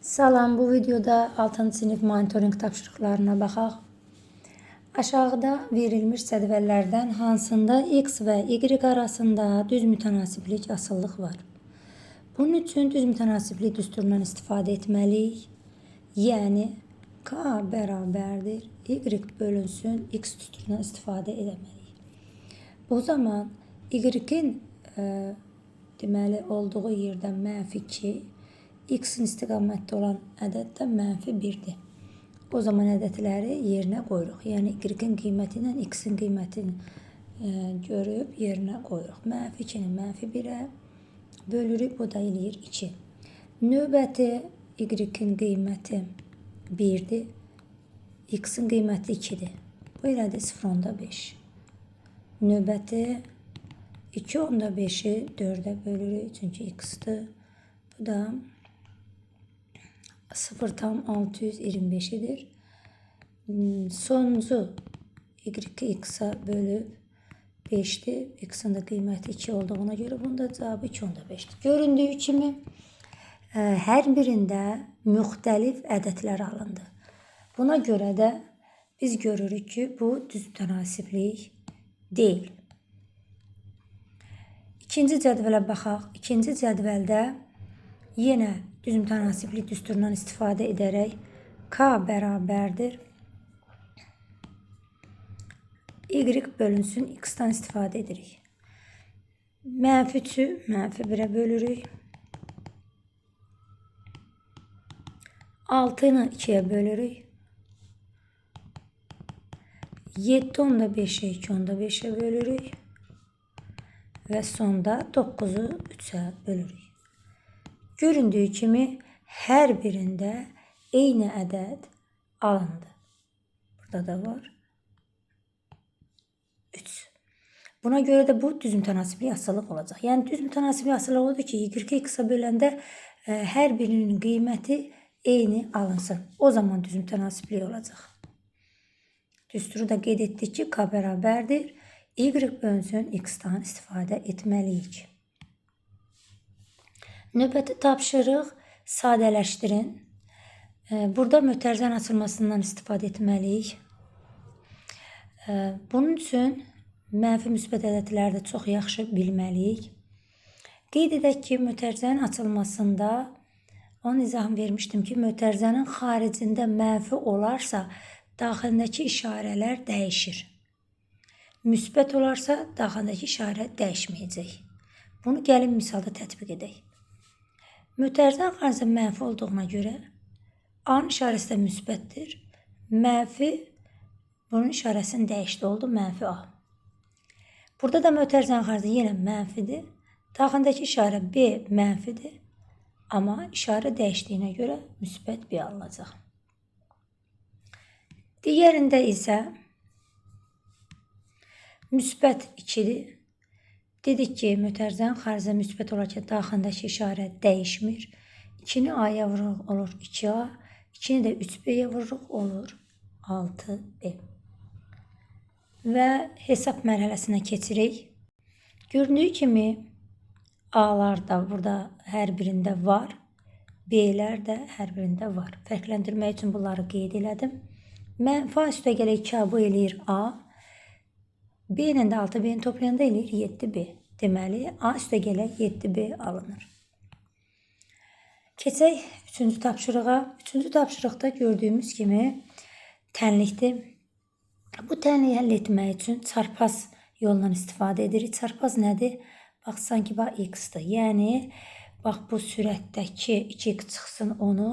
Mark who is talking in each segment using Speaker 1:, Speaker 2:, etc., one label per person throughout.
Speaker 1: Salam, bu videoda 6-cı sinif monitorinq tapşırıqlarına baxaq. Aşağıda verilmiş cədvəllərdən hansında x və y arasında düz mütənasiblik asılılıq var? Bunun üçün düz mütənasiblik düsturundan istifadə etməliyik. Yəni k bərabərdir y bölünsün x düsturundan istifadə etməliyik. Bu zaman y-in deməli olduğu yerdə mənfi 2, x-in istiqamətdə olan ədəd də mənfi 1-dir. O zaman ədədləri yerinə qoyuruq. Yəni y-in qiyməti ilə x-in qiymətini görüb yerinə qoyuruq. Mənfi 2-ni mənfi 1-ə bölürük, bu da eləyir 2. Növbəti y-in qiyməti 1-dir, x-in qiyməti 2-dir. Bu elədi 0,5. Növbəti 2,5-i 4-ə bölürük, çünki x-dir. Bu da 0,625 edir. Sonuncu y-i x-a bölüb 5-dir. X-in də qiyməti 2 olduğuna görə bunun da cavabı 2,5-dir. Göründüyü kimi hər birində müxtəlif ədədlər alındı. Buna görə də biz görürük ki, bu düz mütənasiblik deyil. İkinci cədvələ baxaq. İkinci cədvəldə yenə düz mütənasiblik düsturundan istifadə edərək k bərabərdir y bölünsün x-dan istifadə edirik. Mənfi 3-ü mənfi 1-ə bölürük. 6-nı 2-yə bölürük. 7,5-i 2,5-ə bölürük. Və sonda 9-u 3-ə bölürük. Göründüyü kimi hər birində eyni ədəd alındı. Burada da var. 3. Buna görə də bu düz mütənasiblik asılılıq olacaq. Yəni düz mütənasiblik asılılıq odur ki, y-i x-a böləndə hər birinin qiyməti eyni alınsın. O zaman düz mütənasiblik olacaq. Düsturu da qeyd etdik ki, k bərabərdir y bölünsün x-dan istifadə etməliyik. Növbəti tapşırıq sadələşdirin. Burada mötərizənin açılmasından istifadə etməliyik. Bunun üçün mənfi müsbət ədədləri də çox yaxşı bilməliyik. Qeyd edək ki, mötərizənin açılmasında onun izahını vermişdim ki, mötərizənin xaricində mənfi olarsa, daxilindəki işarələr dəyişir. Müsbət olarsa, daxilindəki işarə dəyişməyəcək. Bunu gəlin misalda tətbiq edək. Mötərizənin xaricində mənfi olduğuna görə A-nın işarəsi də müsbətdir. Mənfi bunun işarəsini dəyişdi, oldu mənfi A. Burada da mötərizənin xaricində yenə mənfidir. Daxilindəki işarə B mənfidir. Amma işarə dəyişdiyinə görə müsbət B alınacaq. Digərində isə müsbət 2-dir. Dedik ki, mötərizənin xaricində müsbət olarkən daxilindəki işarə dəyişmir. 2-ni A-ya vururuq, olur 2A. 2-ni də 3B-yə vururuq, olur 6B. Və hesab mərhələsinə keçirik. Göründüyü kimi A-lar da burada hər birində var. B-lər də hər birində var. Fərqləndirmək üçün bunları qeyd elədim. Mənfi A üstə gələk 2A, bu eləyir A. B ilə də 6B-ni toplayanda eləyir 7B. Deməli, A üstə gələk 7B alınır. Keçək üçüncü tapşırığa. Üçüncü tapşırıqda gördüyümüz kimi tənlikdir. Bu tənliyi həll etmək üçün çarpaz yolundan istifadə edirik. Çarpaz nədir? Bax, sanki bax x-dir. Yəni, bax bu sürətdəki 2x çıxsın onu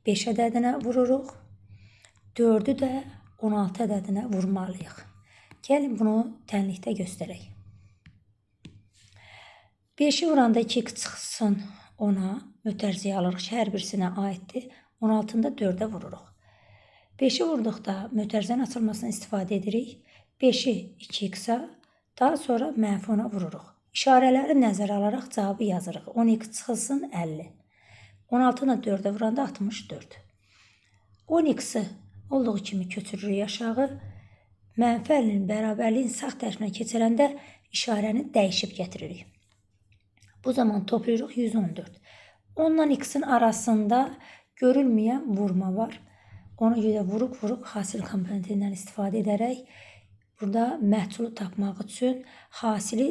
Speaker 1: 5 ədədinə vururuq. 4-ü də 16 ədədinə vurmalıyıq. Gəlin bunu tənlikdə göstərək. 5-i vuranda 2x çıxsın 10-a, mötərizəyə alırıq ki, hər birisinə aiddir. 16-nı da 4-ə vururuq. 5-i vurduqda mötərizənin açılmasından istifadə edirik. 5-i 2x-a, daha sonra mənfi 10-a vururuq. İşarələri nəzərə alaraq cavabı yazırıq. 10x çıxılsın 50. 16-nı da 4-ə vuranda 64. 10x-i olduğu kimi köçürürük aşağı. Mənfi 50-nin bərabərliyin sağ tərəfinə keçirəndə işarəni dəyişib gətiririk. Bu zaman toplayırıq 114. 10 ilə x-in arasında Görülməyən vurma var. Ona görə vuruq-vuruq hasil komponentindən istifadə edərək burada məhsulu tapmaq üçün hasili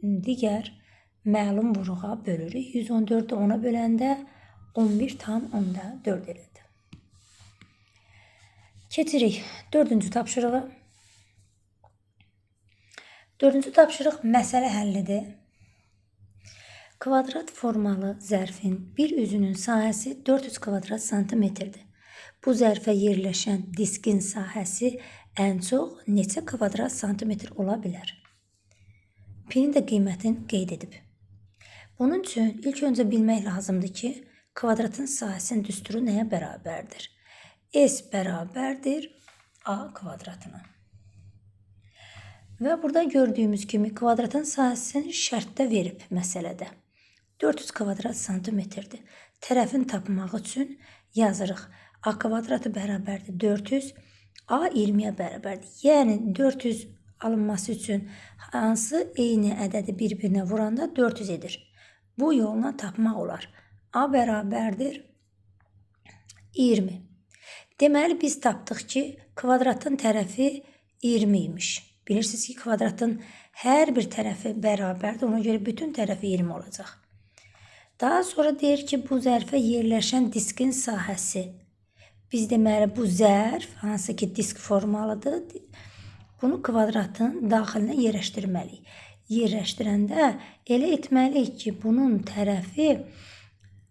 Speaker 1: digər məlum vuruğa bölürük. 114-ü 10-a böləndə 11,4 elədi. Keçirik dördüncü tapşırığa. Dördüncü tapşırıq məsələ həllidir. Kvadrat formalı zərfin bir üzünün sahəsi 400 kvadrat santimetrdir. Bu zərfə yerləşən diskin sahəsi ən çox neçə kvadrat santimetr ola bilər? Pinin də qiymətini qeyd edib. Bunun üçün ilk öncə bilmək lazımdır ki, kvadratın sahəsinin düsturu nəyə bərabərdir? S bərabərdir A kvadratına. Və burada gördüyümüz kimi kvadratın sahəsini şərtdə verib məsələdə. 400 kvadrat santimetrdir. Tərəfini tapmaq üçün yazırıq. A kvadratı bərabərdir 400, A 20-yə bərabərdir. Yəni 400 alınması üçün hansı eyni ədədi bir-birinə vuranda 400 edir. Bu yolla tapmaq olar. A bərabərdir 20. Deməli biz tapdıq ki, kvadratın tərəfi 20 imiş. Bilirsiniz ki, kvadratın hər bir tərəfi bərabərdir. Ona görə bütün tərəfi 20 olacaq. Daha sonra deyir ki, bu zərfə yerləşən diskin sahəsi. Biz deməli bu zərf, hansı ki disk formalıdır, bunu kvadratın daxilinə yerləşdirməliyik. Yerləşdirəndə elə etməliyik ki, bunun tərəfi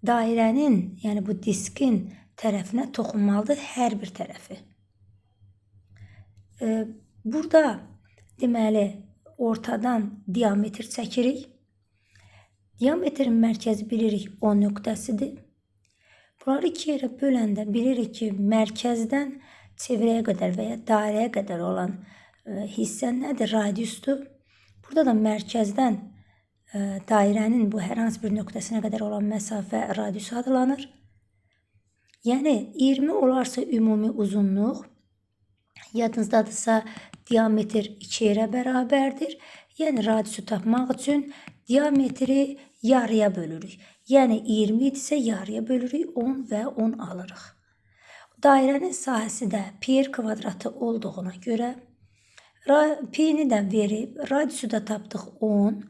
Speaker 1: dairənin, yəni bu diskin tərəfinə toxunmalıdır hər bir tərəfi. Burada deməli ortadan diametr çəkirik. Diametrin mərkəzi bilirik O nöqtəsidir. Bunları iki yerə böləndə bilirik ki, mərkəzdən çevrəyə qədər və ya dairəyə qədər olan hissə nədir? Radiusdur. Burada da mərkəzdən dairənin bu hər hansı bir nöqtəsinə qədər olan məsafə radius adlanır. Yəni 20 olarsa ümumi uzunluq, yadınızdadırsa diametr 2 yerə bərabərdir. Yəni radiusu tapmaq üçün diametri yarıya bölürük. Yəni 20 idisə yarıya bölürük, 10 və 10 alırıq. Dairənin sahəsi də pi r kvadratı olduğuna görə pi-ni də verib, radiusu da tapdıq 10.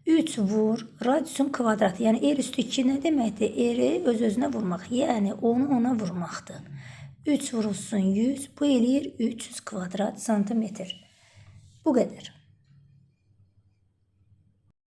Speaker 1: 3 vur radiusun kvadratı. Yəni r üstü 2 nə deməkdir? R-i öz-özünə vurmaq. Yəni 10-u 10-a vurmaqdır. 3 vurulsun 100. Bu eləyir 300 kvadrat santimetr. Bu qədər.